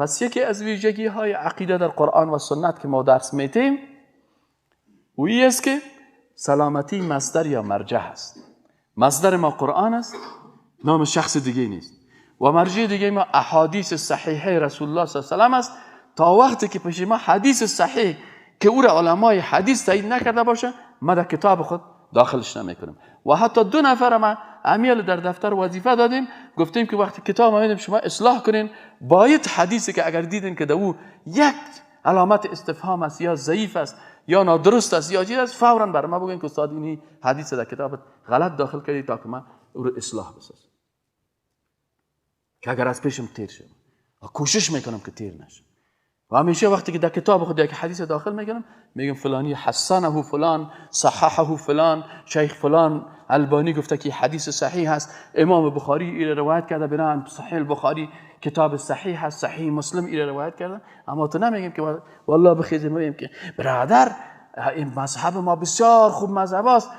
پس یکی از ویژگی های عقیده در قرآن و سنت که ما درس میتیم و ای است که سلامتی مصدر یا مرجع است. مصدر ما قرآن است، نام شخص دیگه نیست، و مرجع دیگه ما احادیث صحیحه رسول الله صلی الله علیه و سلم است. تا وقتی که پیش ما حدیث صحیح که او را علمای حدیث تایید نکرده باشه، ما در کتاب خود داخلش نمیکنیم. و حتی دو نفر ما امیال در دفتر وظیفه دادیم، گفتیم که وقتی کتاب ما میدیم شما اصلاح کنین، باید حدیثی که اگر دیدین که در او یک علامت استفهام است یا ضعیف است یا نادرست است یا چیز است، فورا بر ما بگین که استاد اینی حدیث در کتاب غلط داخل کردی تا که من او رو اصلاح بسازم، که اگر از پیشم تیر شد و کوشش میکنم که تیر نشه. و همیشه وقتی که در کتاب خود یک حدیث داخل میکنم، میگم فلانی حسنه فلان، صححه فلان، شیخ فلان البانی گفته که حدیث صحیح هست، امام بخاری ایره روایت کرده، بنابراین صحیح البخاری کتاب صحیح هست، صحیح مسلم ایره روایت کرده. اما تو نمیگیم که والله بخیزیم میگیم که برادر این مذهب ما بسیار خوب مذهب است،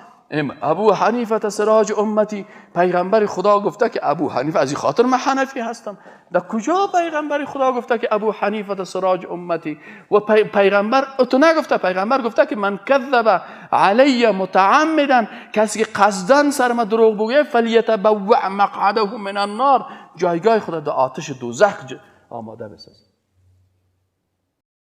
ابو حنیفه سراج امتی، پیغمبر خدا گفته که ابو حنیفه، از این خاطر من حنفی هستم. در کجا پیغمبر خدا گفته که ابو حنیفه سراج امتی؟ و پیغمبر تو نگفته، پیغمبر گفته که من کذب علی متعمدا، کسی که قصدا سر ما دروغ بگوید فلیتبوع مقعده من النار، جایگاه خدا در آتش دوزخ آماده بسازه.